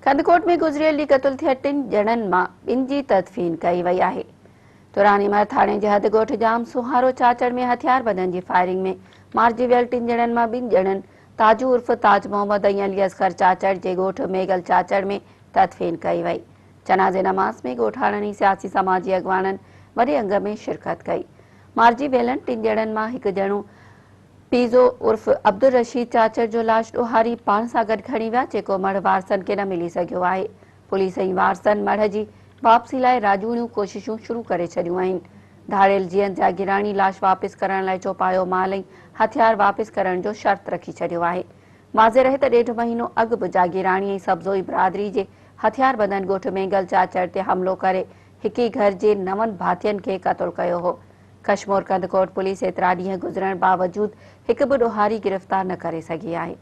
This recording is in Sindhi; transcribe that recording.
ڪنڌڪوٽ ۾ گذريل ڏينهن قتل ٿيل ٽن ڄڻن مان ٻن جي تدفين ڪئي وئي آهي. توراني مهر ٿاڻي جي حد ڳوٺ ڄام سونهارو چاچڙ ۾ هٿياربندن جي فائرنگ ۾ مارجي ويل ٽن ڄڻن مان ٻن ڄڻن تاجو عرف تاج محمد ۽ علي اصغر چاچڙ جي ڳوٺ ميگل چاچڙ ۾ تدفين ڪئي وئي. جنازي نماز ۾ ڳوٺاڻن ۽ سياسي سماجي اڳواڻن وڏي انگ ۾ شرڪت ڪئي. مارجي ويلن ٽن ڄڻن مان هڪ ڄڻو پيزو عرف عبدالرشيد چاچڙ جو لاش ڏوهاري پاڻ سان گڏ کڻي ويا، جيڪو مڙهه وارثن کي نه ملي سگهيو آهي. پوليس ۽ وارثن مڙهه جي واپسي لاء راڄوڻيون ڪوششون شروع ڪري ڇڏيون آهن. ڌاڙيل جيئند جاگيراڻي لاش واپس ڪرڻ لاء چوپايو مال ۽ هٿيار واپس ڪرڻ جو شرط رکي ڇڏيو آهي. واضح رهي ته ڏيڍ مهينو اڳ به جاگيراڻي ۽ سبزوئي برادري جي هٿياربندن ڳوٺ مينگل چاچڙ تي حملو ڪري هڪ ئي گهر جي نون ڀاتين کي قتل ڪيو هو. ڪشمور ڪنڌڪوٽ پوليس ايترا ڏينهن گذرڻ باوجود هڪ به ڏوهاري گرفتار نه ڪري سگهي آهي.